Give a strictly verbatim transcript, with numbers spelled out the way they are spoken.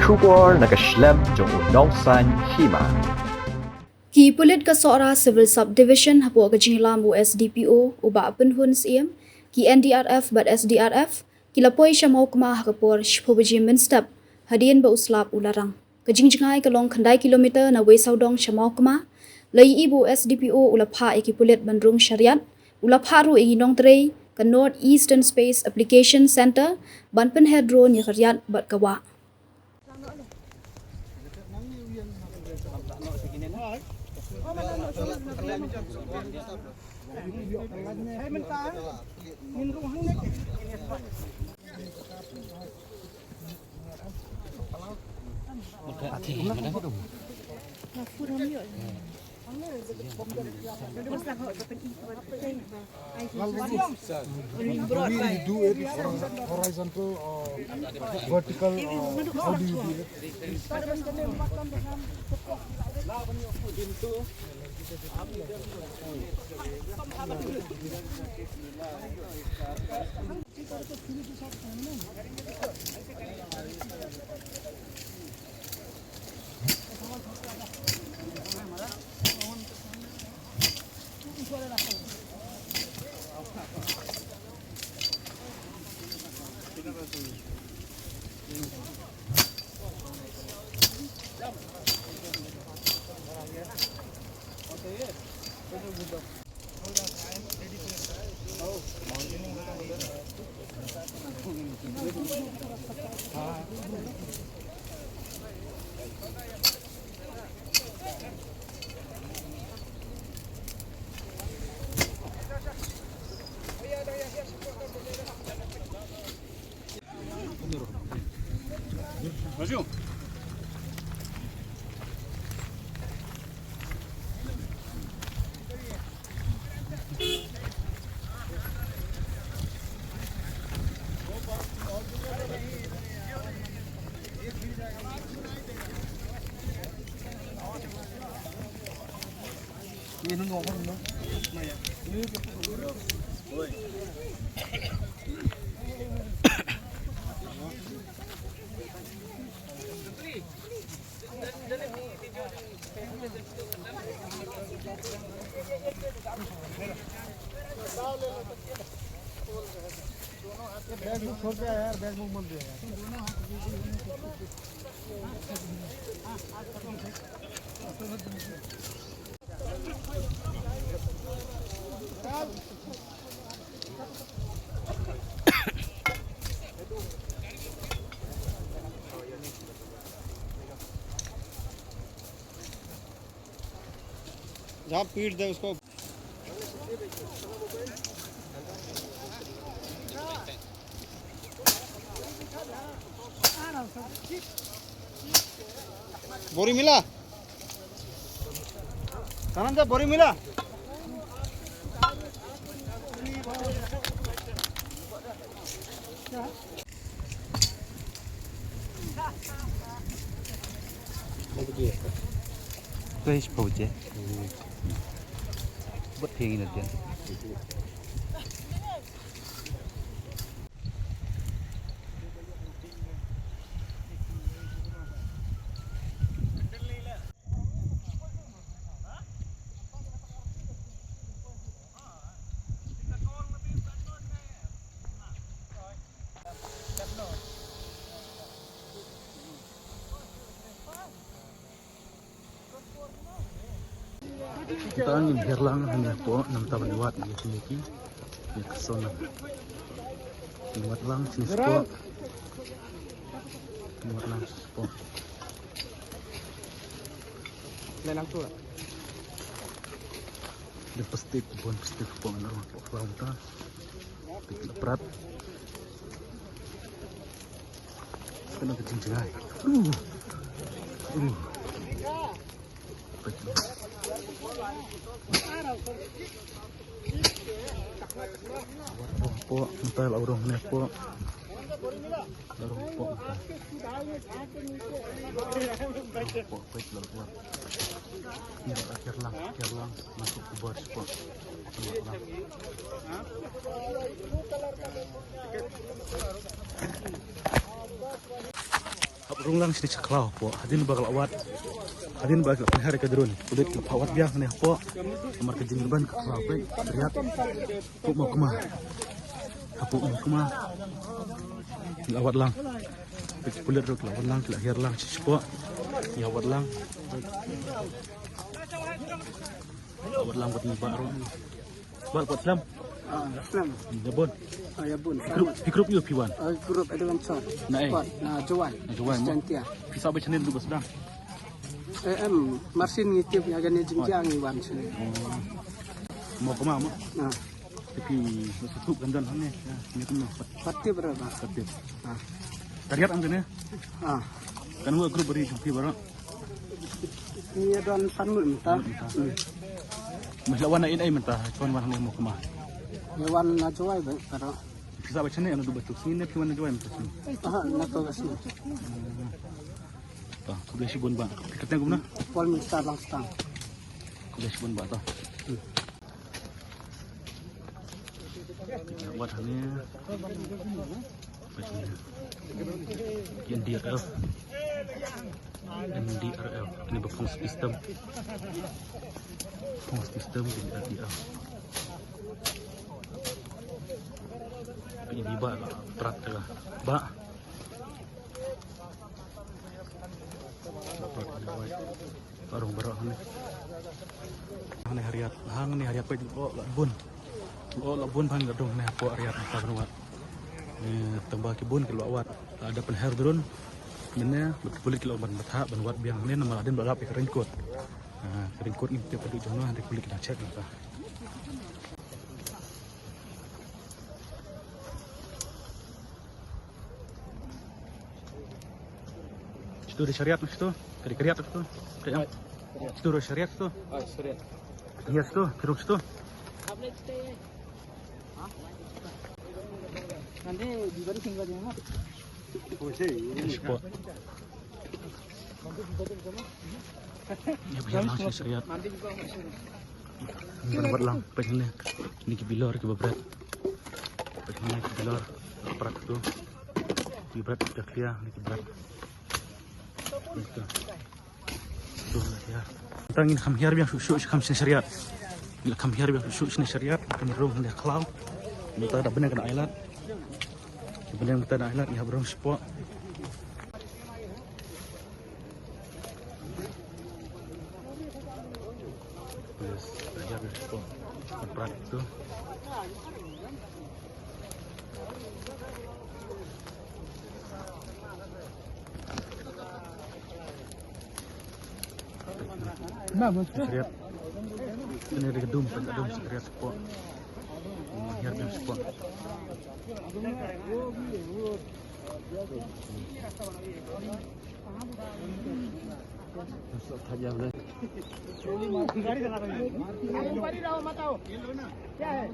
Khubor na ka shlem jong u nongsaiñ hima. Ki pulit ka Sohra Civil Subdivision hapoh ka jingïalam u S D P O u Bah Pynhun Syiem, ki N D R F bad S D R F ki la poi sha Mawkma ha ka por shiphew baje mynstep hadien ba u slap u la rang. Ka jingjngai ka long khyndai kilometer na Wei Sawdong sha Mawkma. La ïohi ba u S D P O u la phah ïa ki pulit ban rung sha riat. U la phah ruh ïa ki nongtrei ka North Eastern Space Application Centre ban pynher drone ïa ka riat bad ka wah. How do you do it? Horizontal or vertical? Or how do you do it? बैग बुक छोड़ के आया यार, बैग बुक मत दे यार। जहाँ पीट दे उसको। बोरी मिला? धनंजय, बोरी मिला? Fresh pau je. Bot thing na dia. Kita ngin hiar lang hynne hapoh, namar ba la wad ïa kine ki, ïa ka sonar. Ngin wad lang shisha hapoh. Ngin wad lang shisha hapoh. Lai lang tu lah. Dei plastik, bun plastik hapoh, ngan ong hapoh khlaw mynta. Plastik la prat. Kane ka jingjngai. Aduh. Aduh. Peit. Hapoh, hapoh, mynta la u rong ne hapoh. La u rong hapoh mynta. Hapoh, peit la u rong. Ni la kiar lang, kiar lang, masuk kubur hapoh. Kiar lang. Rung lang shane sha khlaw hapoh. Hadien ba ka la wad, hadien ba ka la pynher ka drone, pulit ki la phah wad biang hangne hapoh. Namar ka jingïaban ka khlaw peit, riat. Hapoh Mawkma. Hapoh Mawkma. Ki la wad lang. Peit ki pulit ruh ki la wad lang, ki la hiar lang sha shapoh. Ki la wad lang. Ki la wad lang bad ngi bah ruh. Bah, pat slem. Ah, slem. Ïa bun. Ah, ïa bun. Phi group, phi group ïa phi wan. Ah, group adventure. Na ei? Pat, na Jowai. Na Jowai mo. Jaintia. Phi sah ba channel du ba sdang. Eh, em, marsien ngi tip ïa kane jingkiang ngi wan shane. Oh. Mo kama mo. Ah. Te phi suk kan don hangne. Ïa, ni kumno. Pat tip ra ba. Pat tip. Ah. Ka riat ang kane. Ah. Kan wa group bari jong phi baroh. Ngi don san ngut mynta. Mynta. Hmm. Mas la wan na in ei mynta, chon wan hangne mo kama. Ngi wan na Jowai ba, baroh. Phi sah ba channel anu du ba tu. Sini ne phi wan na Jowai mynta sini. Aha, na to ka sini. To, khublei shibun bah. Kyrteng kumno? Paul Minister Langstang. Khublei shibun bah to. Hmm. Wat hangne. N D R F. N D R F. Ini ba pong system. Pong system N D R F. Ini ba prat ka. Ba. Ka rung baroh hangne. Hangne ha riat, hangne ha riat peit, oh, la bun. Oh, la bun bha ka rung hangne hapoh riat, ka rung wat. Eh, tang ba ki bun ki la wad. La da pynher drone. Mynne bad ki pulit ki la ban bthah ban wad biang hangne namar hadien ba la dap ïa ka raincoat. Ah, ka raincoat ngim tip haduh jong no, hadien pulit ki dang check mynta. Situ ada syariat situ. Kari kariat situ. Kariat. Situ ada syariat situ. Ah, syariat. Iya situ, keruk situ. Nanti di balik tinggal di mana? Oh, sih. Spot. Ïa biang lang shane sha riat. Ban wad lang, peit hangne. Kine ki bilor kiba bret. Peit hangne ki bilor. Prat tu. Ki bret ki khlieh, kine ki bret. Peit tu. Tu, ïa. Tang ngin kham hiar biang shuh shuh kham shane sha riat. Ngin kham hiar biang shuh shuh shane sha riat. Ngin rung hangne khlaw. Mynta da bneng ka na ai lad. Bneng mynta na ai lad, ngi hap rung shapoh. Yes, da hiar shapoh. Prat tu. Sha riat. Kane da ka dum, ka dum sha riat shapoh. Hmm, hiar biang shapoh. गाड़ी चला रहे हैं। गाड़ी चला रहे हो, मत आओ। क्या है?